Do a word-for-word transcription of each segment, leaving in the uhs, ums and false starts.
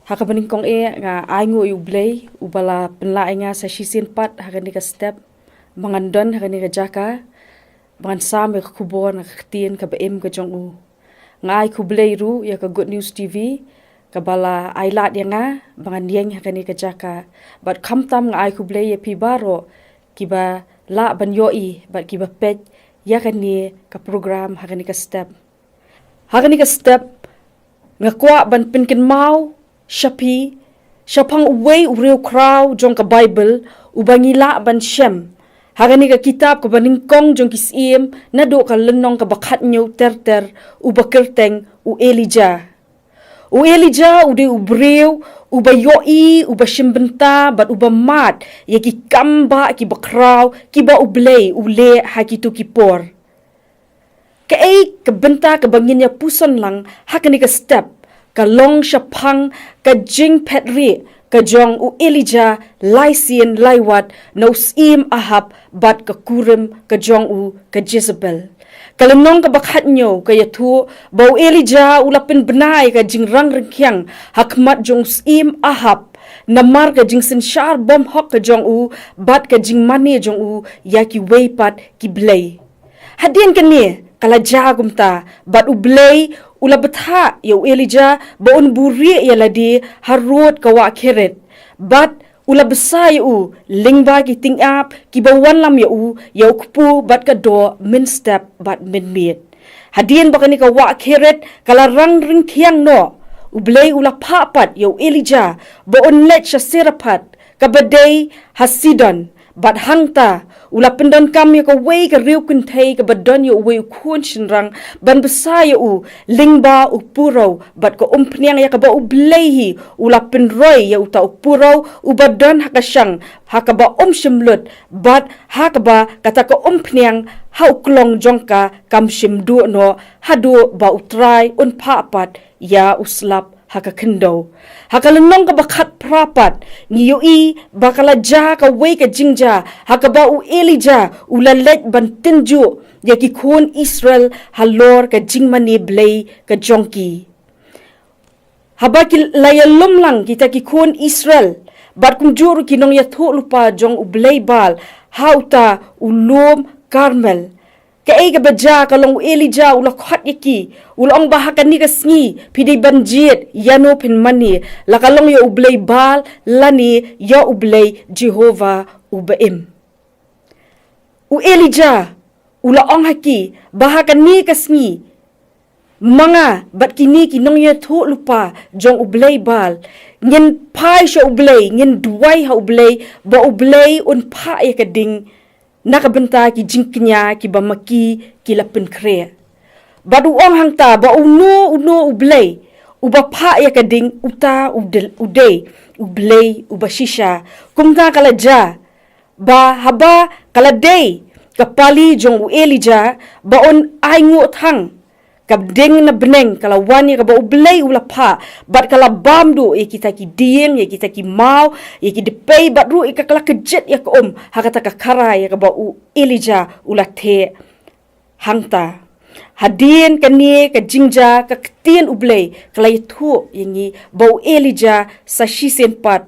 Ha kaba nyngkong eh nga ainguh ïa U Blei, uba la pynlah ïa nga sa shisien pat ha kane ka step, ba ngan don ha kane ka jaka, ba ngan sam ïa ka khubor na ka ktien kaba im ka jong u. Nga ai khublei ruh ïa ka Good News T V, kaba la ai lad ïa nga, ba ngan ïeng ha kane ka jaka. Bad khamtam nga ai khublei ïa phi baroh, kiba lah ban ïohi, bad kiba peit ïa kane ka program ha kane ka step. Ha kane ka step, nga kwah ban pynkynmaw sha phi, shaphang uwei u riewkhraw jong ka Baibl, uba ngi lah ban shem ha kane ka kitab kaba nyngkong jong ki Syiem, naduh ka lynnong kaba khathynñiew ter ter, uba kyrteng u Elijah. U Elijah u dei u briew uba ïohi, uba shim bynta, bad uba mad ïa ki kam bah kiba khraw, kiba U Blei u leh ha kito ki por. Kaei ka bynta kaba ngin ïa puson lang ha kane ka step, ka long shaphang ka jingphetrieh ka jong u Elijah lai sien lai wat na u Syiem Ahab bad ka kurim ka jong u ka Jezebel. Ka lynnong kaba khathynñiew ka ïathuh ba u Elijah u la pynbna ïa ka jingrang ryngkhiang ha khmat jong u Syiem Ahab, namar ka jingsynshar bymhok ka jong u bad ka jingmane jong u ïa kiwei pat ki blei. Hadien kane ka la jia kumta, bad U Blei u la bthah ïa u Elijah ba un buhrieh ïa lade harud ka wah Kerith. Bad u la bsa ïa u lyngba ki tyngab kiba wanlam ïa u, ïa u kpu bad ka doh mynstep bad mynmiet. Hadien ba kane ka wah Kerith ka la rang ryngkhiang noh, U Blei u la phah pat ïa u Elijah ba un leit sha Sarephath, kaba dei ha Sidon. Bad hangta u la pyndonkam ïa kawei ka riewkynthei kaba don ïa uwei u khun shynrang ban bsa ïa u lyngba u puraw bad ka umphniang, ïa kaba U Blei hi u la pynroi ïa uta u puraw uba don ha ka shang ha kaba um shym lut, bad ha kaba kata ka umphniang ha u klong jong ka kam shym duh noh, haduh ba U Trai un phah pat ïa u slap ha ka khyndew. Ha ka lynnong kaba khatphra pat, ngi ïohi ba ka la jia kawei ka jingjia ha kaba u Elijah u la leit ban tynjuh ïa ki khun Israel halor ka jingmane Blei ka jong ki. Haba ki la ïalum lang kita ki khun Israel bad kumjuh ruh ki nongïathuhlypa jong u blei Baal ha uta u lum Karmel, kaei kaba jia ka long u Elijah u la khot ïa ki, u la ong ba ha kane ka sngi phi dei ban jied ïano phin mane, la ka long ïa u blei Baal lane ïa u blei Jehobah uba im. U Elijah u la ong ha ki ba ha kane ka sngi, ma nga bad kine ki nongïathuhlypa jong u blei Baal, ngin phai sha u Blei, ngin duwai ha u Blei ba u Blei un phah ïa ka ding na ka bynta ki jingkñia kiba ma ki ki la pynkhreh. Bad u ong hangta ba uno uno u blei uba phah ïa ka ding, uta u del-, u dei u Blei uba shisha. Kumta ka la jia ba haba ka la dei ka pali jong u Elijah ba un ainguh thang, ka ding na bneng ka la wan ïa kaba u Blei u la phah, bad ka la bam duh ïa kita ki dieng, ïa kita ki maw, ïa ki dpei, bad ruh ïa ka la kjit ïa ka um ha kata ka khara ïa kaba u Elijah u la theh hangta. Hadien kane ka jingjia, ka ktien u Blei ka la ïathuh ïa ngi ba u Elijah sa shisien pat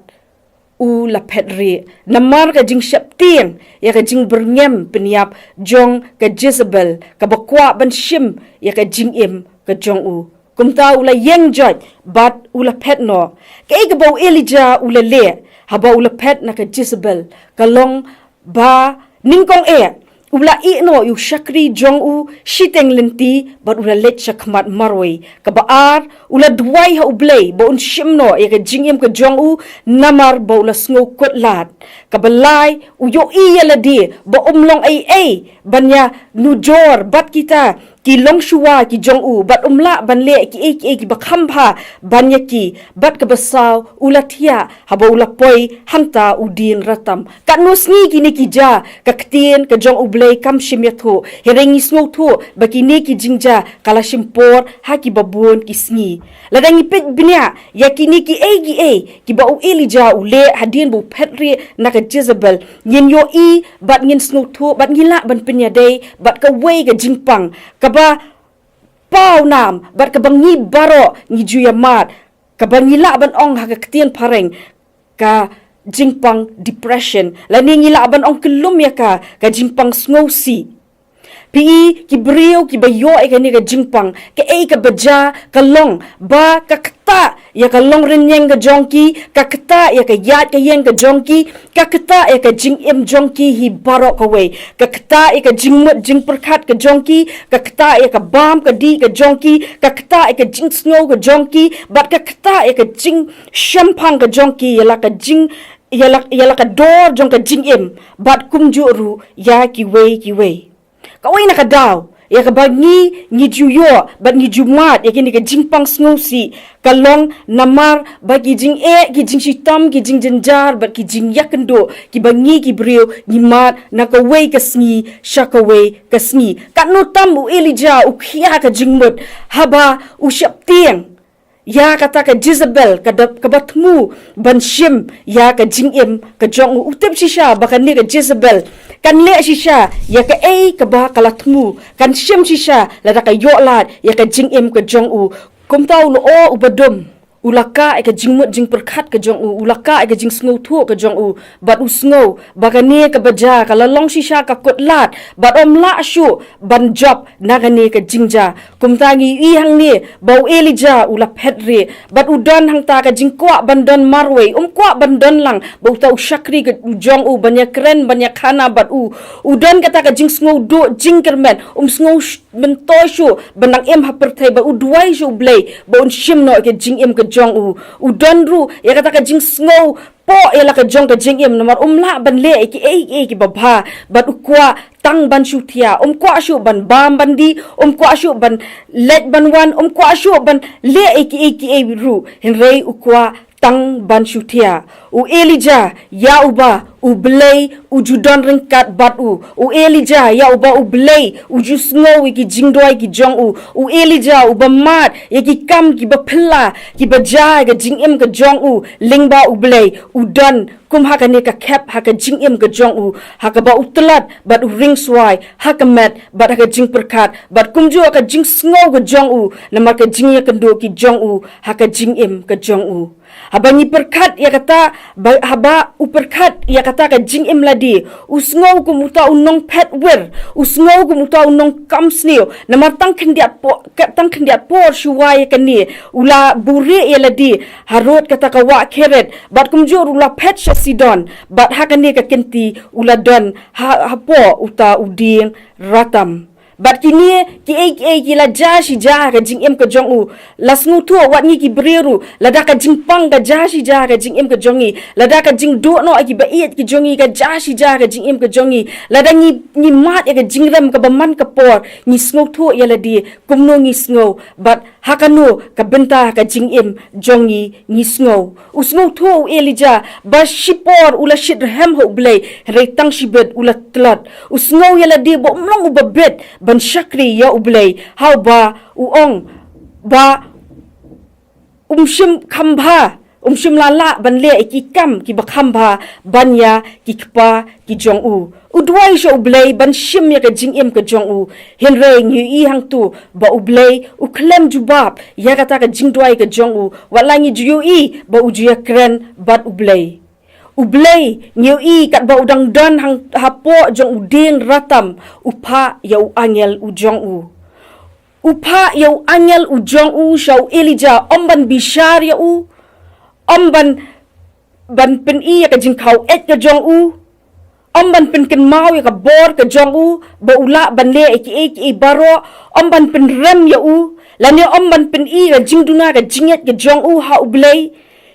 u la phetrieh namar ka jingsheptieng ïa ka jingbyrngem pynïap jong ka Jezebel, kaba kwah ban shim ïa ka jingim ka jong u. Kumta u la ïeng joit bad u la phet noh. Kaei kaba u Elijah u la leh haba u la phet na ka Jezebel ka long ba nyngkong eh u la ïeh noh ïa u shakri jong u shiteng lynti bad u la leit sha khmat marwei. Kaba ar, u la duwai ha u Blei ba un shim noh ïa ka jingim ka jong u namar ba u la sngewkhuslai. Kaba lai, u ïohi ïa lade ba um long ei ei ban ïa nujor bad kita ki longshuwa ki jong u, bad um lah ban leh kiei kiei kiba kham bha ban ïa ki. Bad kaba saw, u la thiah haba u la poi hangta u dieng ratam. Katno sngi kine ki jia, ka ktien ka jong u Blei kam shym ïathuh. Hynrei ngi sngewthuh ba kine ki jingjia ka la shim por ha kiba bun ki sngi. Lada ngi peit bniah ïa kine kiei kiei kiba u Elijah u leh hadien ba u phetrieh na ka Jezebel, ngin ïohi bad ngin sngewthuh bad ngi lah ban pynïadei bad kawei ka jingpang kaba pawnam bad kaba ngi baroh ngi ju ïa mad. kaba ngi lah ban ong ha ka ktien phareng ka jingpang depression, lane ngi lah ban ong kyllum ïa ka ka jingpang sngewsih. Phi i ki briew kiba ïoh ïa kane ka jingpang, kaei kaba jia ka long ba ka ktah ïa ka long rynïeng ka jong ki, ka ktah ïa ka ïaid ka ïeng ka jong ki, ka ktah ïa ka jingim jong ki hi baroh kawei, ka ktah ïa ka jingmut jingpyrkhat ka jong ki, ka ktah ïa ka bam ka dih ka jong ki, ka ktah ïa ka jingsngew ka jong ki, bad ka ktah ïa ka jingshemphang ka jong ki ïa la ka jing ïa la, ïa la ka dor jong ka jingim, bad kumjuh ruh ïa kiwei kiwei. Kawei na ka daw ïa kaba ngi, ngi ju ïoh bad ngi ju mad ïa kine ka jingpang sngewsih, ka long namar ba ki jingeh, ki jingshitom, ki jingjynjar bad ki jingïakynduh kiba ngi ki briew ngi mad na kawei ka sngi sha kawei ka sngi. Katno tam u Elijah u khia ka jingmut haba u sheptieng ïa kata ka Jezebel, ka da, kaba thmu ban shim ïa ka jingim ka jong u. U tip shisha ba kane ka Jezebel kan leh shisha ïa kaei kaba ka la thmu, kan shim shisha lada ka ïoh lad ïa ka jingim ka jong u. Kumta u lyoh uba dum u la kah ïa ka jingmut jingpyrkhat ka jong u, u la kah ïa ka jingsngewthuh ka jong u, bad u sngew ba kane kaba jia ka la long shisha ka kut lad, bad um lah shuh ban jop na kane ka jingjia. Kumta ngi ïohi hangne ba u Elijah u la phet rieh bad u don hangta ka jingkwah ban don marwei, um kwah ban don lang ba uta u shakri ka u jong u ban ïakren ban ïakhana bad u. U don kata ka jingsngewduh jingkyrmen, um sngew sh-, myntoi shuh ban nang im ha pyrthei, bad u duwai sha u Blei ba un shim noh ïa ka jingim ka jong u. U don ruh ïa kata ka jingsngew poh ïa la ka jong ka jingim namar um lah ban leh ïa kiei kiei kiba bha, bad u kwah tang ban shu thiah, um kwah shuh ban bam ban dih, um kwah shuh ban leit ban wan, um kwah shuh ban leh ïa kiei kiei ruh, hynrei u kwah tang ban shu thiah. U Elijah ïa uba u Blei u ju don ryngkat bad u. U Elijah ïa uba u Blei u ju sngew ïa ki jingduwai ki jong u. U Elijah uba mad ïa ki kam kiba phylla kiba jia ïa ka jingim ka jong u lyngba u Blei, u don kum ha kane ka khep ha ka jingim ka jong u, ha kaba u tlot bad u ringswai ha ka met bad ha ka jingpyrkhat bad kumjuh ha ka jingsngew ka jong u namar ka jingïakynduh ki jong u ha ka jingim ka jong u. Haba ngi pyrkhat ïa kata, ba, haba u pyrkhat ïa kata ka jingim lade, u sngew kum uta u nongphet wir, u sngew kum uta u nongkam sniew, namar tang khyndiat por, ka, tang khyndiat por shuwa ïa kane, u la buhrieh ïa lade harud kata ka wah Kereth, bad kumjuh ruh u la phet sha Sidon, bad ha kane ka kynti u la don ha, hapoh uta u dieng ratam. Bad kine kiei kiei ki la jia shi jia ha ka jingim ka jong u. La sngewthuh wat ngi ki briew ruh, lada ka jingpang ka jia shi jia ha ka jingim ka jong ngi, lada ka jingduh noh ïa kiba ïeit ki jong ngi ka jia shi jia ha ka jingim ka jong ngi, lada ngi, ngi mad ïa ka jingrem kaba man ka por, ngi sngewthuh ïa lade kumno ngi sngew, bad ha kano ka bynta ha ka jingim jong ngi ngi sngew. U sngewthuh u Elijah ba shipor u la shitrhem ha u Blei, hynrei tang shibit u la tlot. U sngew ïa lade ba um long uba bit ban shakri ïa u Blei, ha uba u ong ba um shym kham bha, um shym la lah ban leh ïa ki kam kiba kham bha ban ïa ki kpa ki jong u. U duwai sha u Blei ban shim ïa ka jingim ka jong u. Hynrei ngi ïohi hangto ba u Blei u khlem jubab ïa kata ka jingduwai ka jong u. Wat la ngi ju ïohi ba u ju ïakren bad u Blei. U Blei ngi ïohi katba u dang don hang hapoh jong u dieng ratam, u phah ïa u angel u jong u. U phah ïa u angel u jong u sha u Elijah, ym ban bishar ïa u, ym ban, ban pyni ïa ka jingkhaw eit ka jong u, ym ban pynkynmaw ïa ka bor ka jong u ba u lah ban leh ïa kiei kiei baroh, ym ban pynrem ïa u, lane ym ban pyni ïa ka jingduna ka jingngeit ka jong u ha u Blei.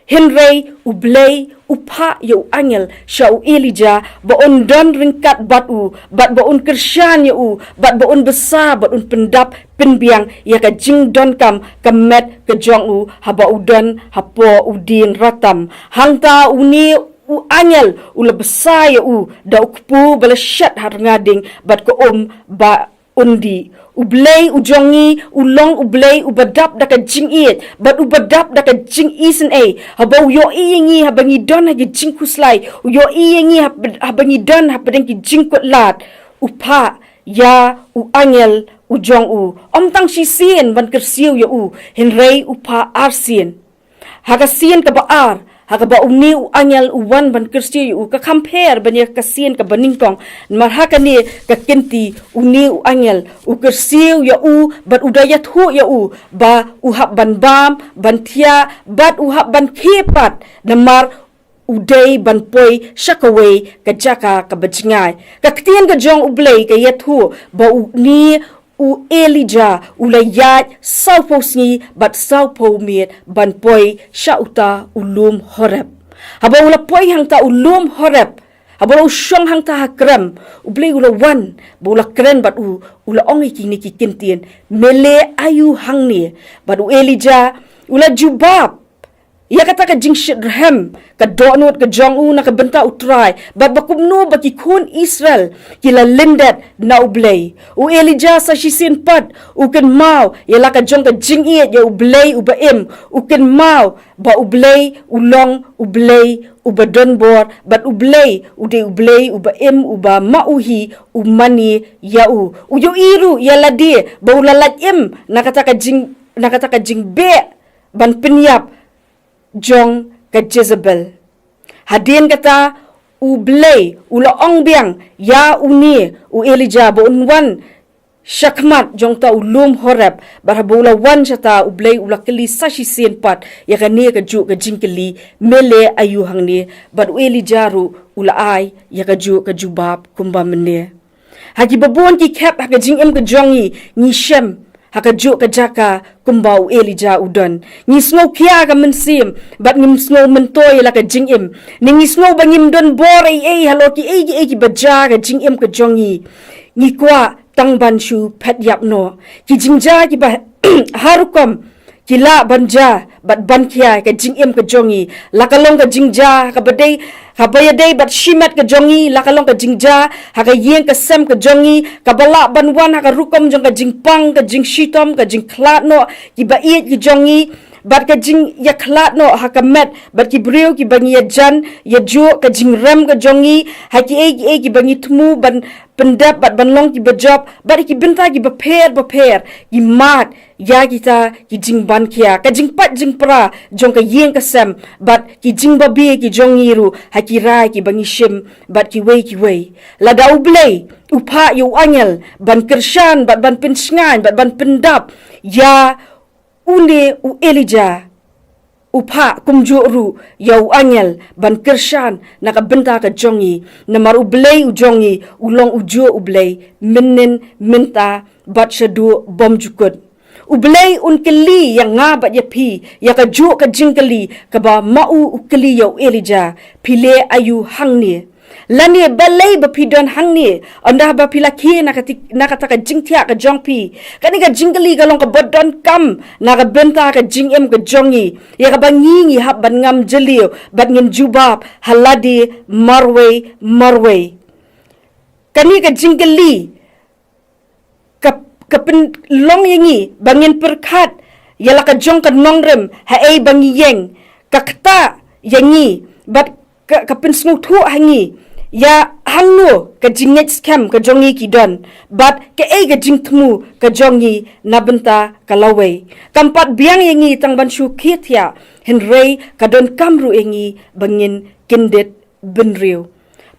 Hynrei u Blei u phah ïa u angel sha u Elijah ba un don ryngkat bad u, bad ba un kyrshan ïa u, bad ba un bsa, bad un pyndap pynbiang ïa ka jingdonkam ka met ka jong u haba u don hapoh u dieng ratam. Hangta une u angel u la bsa ïa u da u kpu ba la shet ha rnga ding bad ka um ba un dih. U Blei u jong ngi u long u Blei uba dap da ka jingïeit bad uba dap da ka jingisynei. Haba u ïohi ïa ngi haba ngi don ha ka jingkhuslai, u ïohi ïa ngi hab-, haba ngi don hapdeng ki jingkut lad, u phah ïa u angel u jong u. Ym tang shisien ban kyrsiew ïa u, hynrei u phah arsien. Ha ka sien kaba ar, ha kaba une u angel u wan ban kyrsiew ïa u, ka kham pher ban ïa ka sien kaba nyngkong. Namar ha kane ka kynti une u angel u kyrsiew ïa u bad u da ïathuh ïa u ba u hap ban bam, ban thiah bad u hap ban khie pat, namar u dei ban poi sha kawei ka jaka kaba jngai. Ka ktien ka jong U Blei ka ïathuh ba une u Elijah u la ïaid sawphew sngi bad sawphew miet ban poi sha uta u lum Horeb. Haba u la poi hangta u lum Horeb, haba u la shong hangta ha krem, U Blei u la wan bad u la kren bad u, u la ong ïa kine ki kyntien, "Me leh aïu hangne?" Bad u Elijah u la jubab ïa kata ka jingshitrhem ka dohnud ka jong u na ka bynta U Trai, bad ba kumno ba ki khun Israel ki la lyndet na U Blei. U Elijah sa shisien pat u kynmaw ïa la ka jong ka jingïeit ïa U Blei uba im, u kynmaw ba U Blei u long U Blei uba donbor, bad U Blei u dei U Blei uba im, uba ma u hi u mane ïa u. U ïohi ruh ïa lade ba u la lait im na kata ka jing, na kata ka jingbeh ban pynïap jong ka Jezebel. Hadien kata, U Blei u la ong biang ïa une u Elijah ba un wan shakhmat jong uta u lum Horeb, bad haba u la wan shata, U Blei u la kylli sa shisien pat ïa kane kajuh ka jingkylli, "Me leh aïu hangne?" Bad u Elijah ruh u la ai ïa kajuh ka jubab kumba mynne. Ha kiba bun ki khep ha ka jingim ka jong ngi, ngi shem ha kajuh ka jaka kumba u Elijah u don. Ngi sngew khia ha ka mynsiem bad ngim sngew myntoi la ka jingim. Ne ngi sngew ba ngim don bor ei ei halor kiei kiei kiba jia ha ka jingim ka jong ngi. Ngi kwah tang ban shu phet ïap noh. Ki jingjia kiba ha rukom ki lah ban jia bad ban khia ha ka jingim ka jong ngi. La ka long ka jingjia kaba dei, kaba ïadei bad shimet ka jong ngi, la ka long ka jingjia ha ka ïing ka sem ka jong ngi, kaba lah ban wan ha ka rukom jong ka jingpang, ka jingshitom, ka jingkhlad noh kiba ïeit ki jong ngi, bad ka jingïakhlad noh ha ka met bad ki briew kiba ngi ïajan ïajuh, ka jingrem ka jong ngi ha kiei kiei kiba ngi thmu ban pyndep bad ban long kiba jop, bad ki bynta kiba pher bapher, ki mad ïa kita ki jingban khia, ka jingpait jingpra jong ka ïing ka sem, bad ki jingbabe ki jong ngi ruh ha ki rai kiba ngi shim, bad kiwei kiwei. Lada U Blei u phah ïa u angel ban kyrshan bad ban pynshngaiñ bad ban pyndap ïa une u Elijah, u phah kumjuh ruh ïa u angel ban kyrshan na ka bynta ka jong ngi. Namar U Blei u jong ngi u long ujuh U Blei mynhynnin, mynta bad shaduh bymjukut. U Blei un kylli ïa nga bad ïa phi ïa kajuh ka jingkylli kaba ma u u kylli ïa u Elijah, "Phi leh aïu hangne?" Lane balei ba phi don hangne, ynda ba phi la khie na kati-, na kata ka jingthiah ka jong phi? Kane ka jingkylli ka long kaba donkam na ka bynta ka jingim ka jong ngi, ïa kaba ngi, ngi hap ban ngam jylliew bad ngin jubab ha lade marwei marwei. Kane ka jingkylli ka, ka pynlong ïa ngi ba ngin pyrkhat ïa la ka jong ka nongrim ha ei ba ngi ïeng, ka ktah ïa ngi bad ka, ka pynsngewthuh ha ngi ïa hangno ka jingngeit skhem ka jong ngi ki don, bad kaei ka jingthmu ka jong ngi na bynta ka lawei. Kam pat biang ïa ngi tang ban shu khie thiah, hynrei ka donkam ruh ïa ngi ba ngin kyndit bynriew.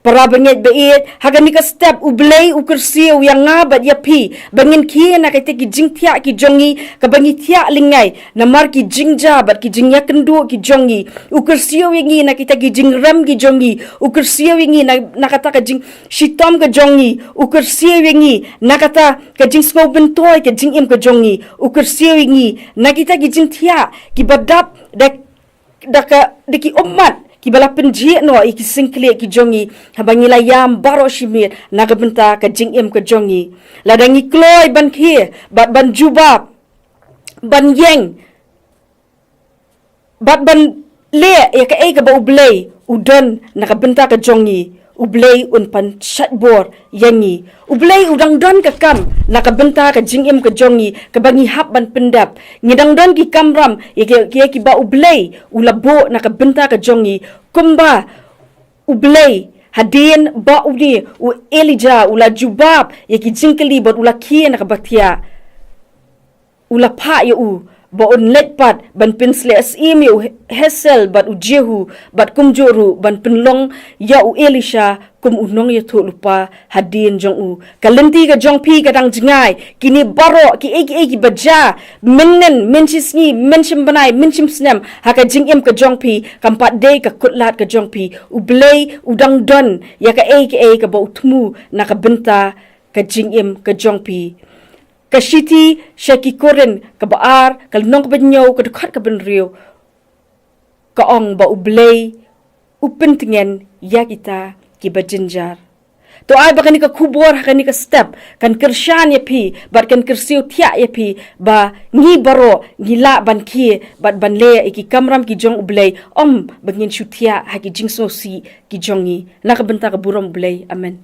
Para bangeit ba ïeit, ha kane ka step U Blei u kyrsiew ïa nga bad ïa phi ba ngin khie na kita ki jingthiah ki jong ngi, kaba ngi thiah lyngngai namar ki jingjia bad ki jingïakynduh ki jong ngi. U kyrsiew ïa ngi na kita ki jingrem ki jong ngi. U kyrsiew ïa ngi na, na kata ka jingshitom ka jong ngi. U kyrsiew ïa ngi na kata ka jingsngewbynta ka jingim ka jong ngi. U kyrsiew ïa ngi na kita ki jingthiah kiba dap da da ka, da ki ummat kiba la pynjhieh noh ïa ki syngkhlieh ki jong ngi, haba ngi la ïam baroh shi miet na ka bynta ka jingim ka jong ngi. Lada ngi kloi ban khie bad ban jubab, ban ïeng bad ban leh ïa kaei kaba U Blei u don na ka bynta ka jong ngi, U Blei un pynshait bor ïa ngi. U Blei u dang don ka kam na ka bynta ka jingim ka jong ngi kaba ngi hap ban pyndap. Ngi dang don ki kamram ïa ki, ïa kiba U Blei u la buh na ka bynta ka jong ngi. Kumba U Blei, hadien ba une u Elijah u la jubab ïa ki jingkylli bad u la khie na kaba thiah, u la phah ïa u ba un leit pat ban pynsleh syiem ïa u Hazael bad u Jehu, bad kumjuh ruh ban pynlong ïa u Elisha kum u nongïathuhlypa hadien jong u. Ka lynti ka jong phi ka dang jngai. Kine baroh kiei kiei kiba jia, mynnin, mynshisngi, mynshembnai, mynshemsnem, ha ka jingim ka jong phi, kam pat dei ka kutlad ka jong phi. U Blei u dang don ïa kaei kaei kaba u thmu na ka bynta ka jingim ka jong phi. Ka shithi sha ki Korinth kaba ar, ka lynnong kaba hynñiew, ka dkhot kaba hynriew, ka ong ba U Blei u pyntngen ïa kita kiba jynjar. To ai ba kane ka khubor ha kane ka step kan kyrshan ïa phi bad kan kyrsiew thiah ïa phi, ba ngi baroh ngi lah ban khie bad ban leh ïa ki kamram ki jong U Blei, ym ba ngin shu thiah ha ki jingsngewsih ki jong ngi. Na ka bynta ka burom U Blei. Amen.